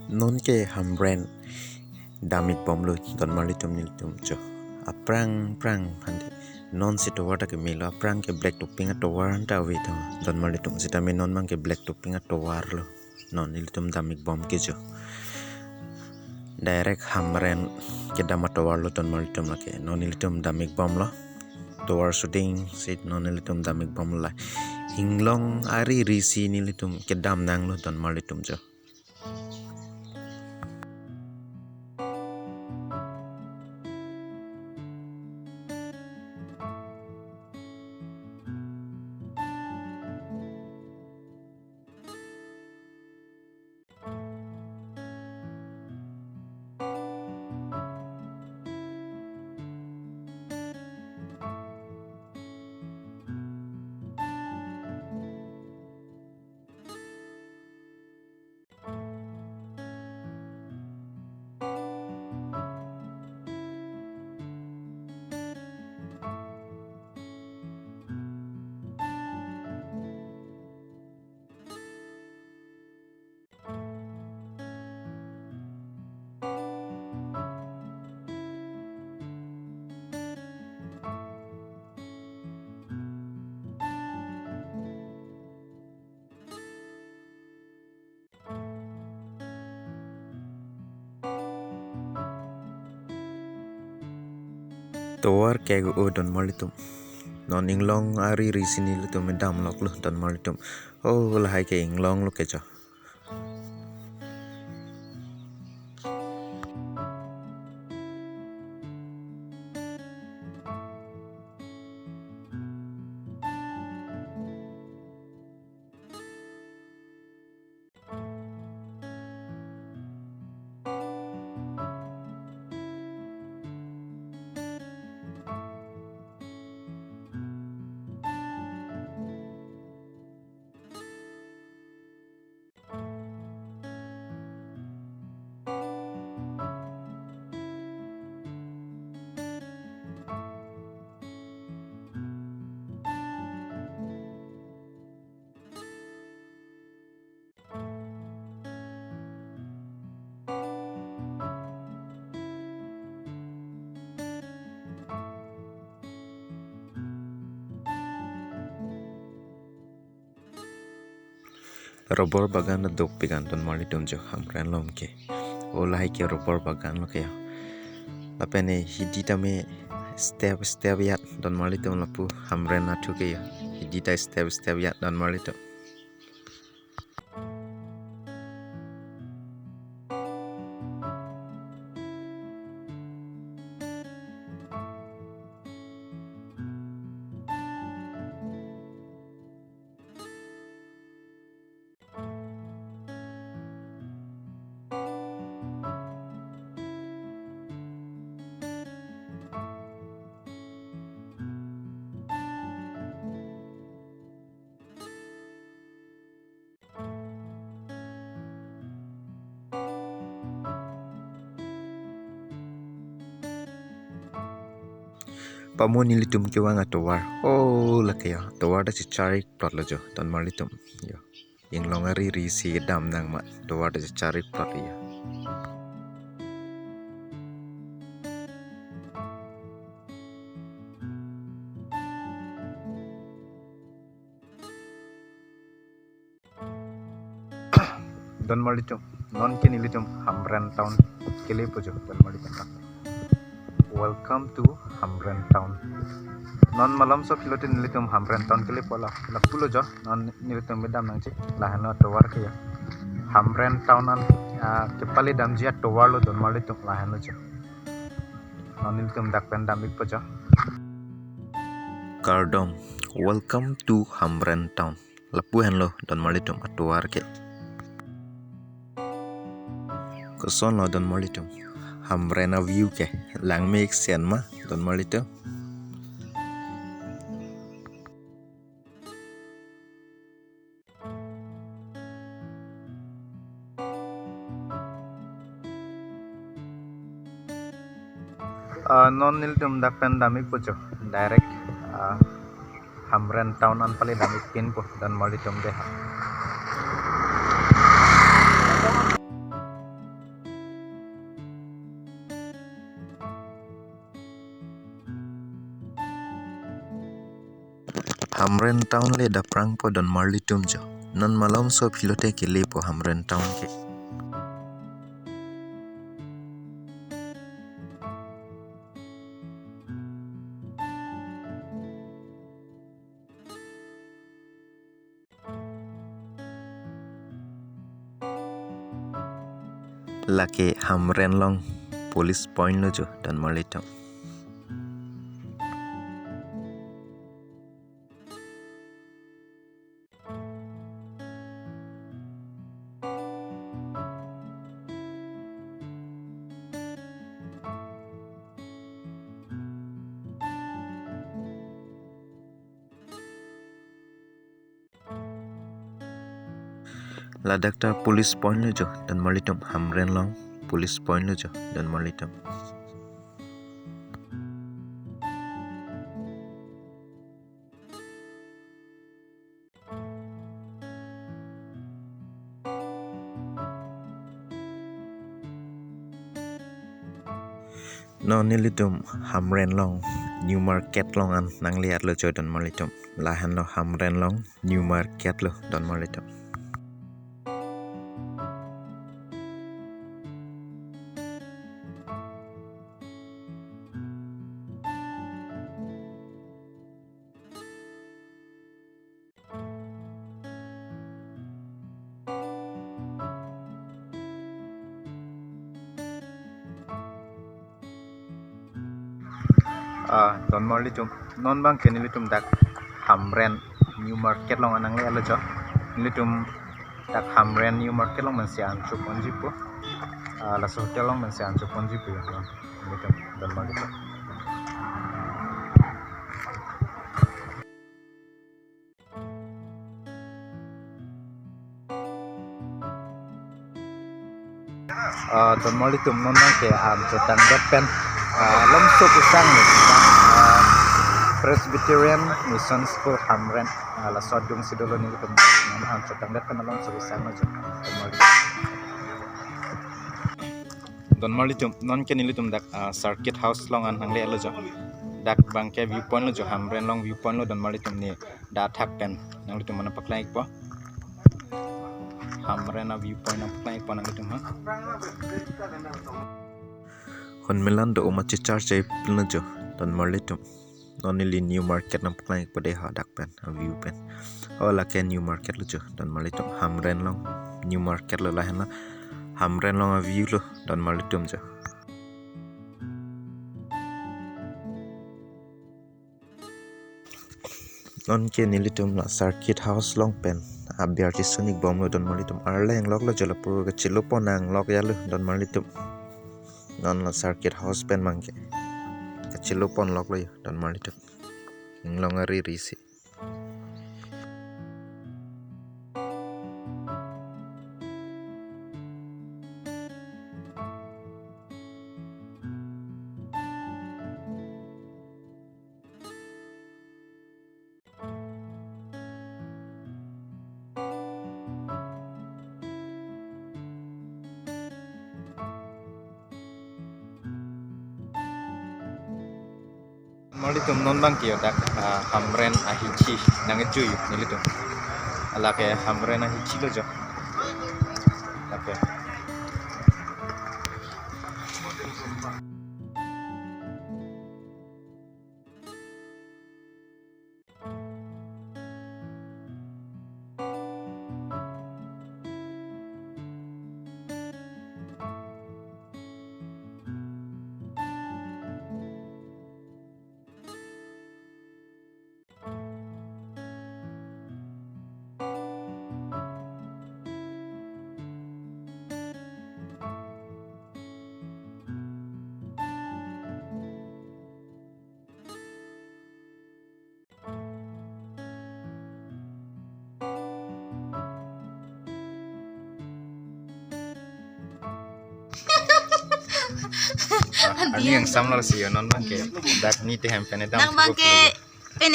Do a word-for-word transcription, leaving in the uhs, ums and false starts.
Non ke Hamren dam-ik bomlo donmarlitum nelitum cho. Aphrang phrang handi. Non si tovar ta kemelo, aphrang ke black topping atovar anta ave tho donmarlitum, sitame non abang ke black topping atovar lo. Non nelitum dam-ik bom ke cho. Direct Hamren kedam atovar lo donmarlitum lake. Non nelitum dam-ik bomlo. Tovar shooting si non nelitum dam-ik bomlo la. Inglong ari risi nelitum kedam nanglo donmarlitum cho. Tovar ke o donmarlitum. Non inglong ari risi nelitum kedam loklo donmarlitum. Oh, lahai ke inglong lo ke cho. Rubber bagan dopik an donmarlitum cho Hamren along ke. O lahai ke rubber bagan lo ke ya. Lapen hidi tame step step ajat donmarlitum lapu Hamren athu ke ya. Hidi ta step step ajat donmarlitum. Pamo nelitum kevang atovar. Oh, lake ya. Tovar ta chechar-ik plot lo cho donmarlitum. Yo. Inglong ari risi kedam nang ma. Tovar ta chechar-ik plot ya. Donmarlitum, non ke nelitum Hamren town kelepo cho donmarlitum. Welcome to Hamren town. Non malomso philo te nelitum Hamren town kelepo la, lapulo cho, non nelitum kedam nangji, lahenlo tovar ke ya. Hamren town an, ah, kepale damji atovar lo donmarlitum, lahenlo cho. Non nelitum dak pen dam-ikpo cho. Kardom, welcome to Hamren town. Lapu henlo donmarlitum atovar ke. Kosonlo donmarlitum Hamren aview ke, langme-ik sen ma donmarlitum. Ah, non nelitum dak pen dam-ikpo cho, direct, ah, Hamren town an pale dam-ik pinpo donmarlitum dei ha. Hamren town le daprangpo donmarlitum jo. Non malomso aphi lote kelepo Hamren town ke. Lake Hamren along police point lo jo donmarlitum. Ladak ta police point lo jo donmarlitum, Hamren along police point lo jo donmarlitum. Non nelitum Hamren along New Market along an nangle-etlo jo donmarlitum. Lahenlo Hamren along New Market lo donmarlitum. Ah, donmarlitum, non abangke nelitum dak Hamren New Market along an nangle-etlo jo. Nelitum dak Hamren New Market along pensi an choponjipo. Ah, laso hotel along pensi an choponjipo ya. Nelitum donmarlitum. Ah, donmarlitum, non abangke an chotangdet pen, ah, along sok isang ni, ah, Presbyterian Mission School Hamren, ah, laso adungsi dolo nelitum, non an chotangdet pen along sok isang lo jo donmarlitum. Donmarlitum, nonke nelitum dak, ah, Circuit House along an nangle-etlo jo. Dak abangke view point lo jo, Hamren along view point lo donmarlitum, ne dak athak pen nanglitum aphan nangpaklang-ikpo. Hamren a view point nangpaklang-ikpo nanglitum aphan. Hon melan do oma chechar chai pin lo jo donmarlitum. Non neli New Market nangpaklang-ikpo dei hadak pen, a view pen. O lake New Market lo jo donmarlitum, Hamren along New Market lo, lahenlo Hamren along a view lo donmarlitum jo. Nonke nelitum la Circuit House along pen aber chesun-ikbomlo donmarlitum. Arle ingloklo jo, lapu kachilopon nanglok ya lo donmarlitum. Non la Circuit House pen abangke kachiloponloklo ya donmarlitum. Inglong ari risi. Donmarlitum, non abangke yo dak, ah, Hamren ahithi nangkejui nelitum. Lake Hamren ahithi lo jo. Lake. Ah, ani yang samlar si yo, non abangke dak ne tehem pen dam. Nang abangke pen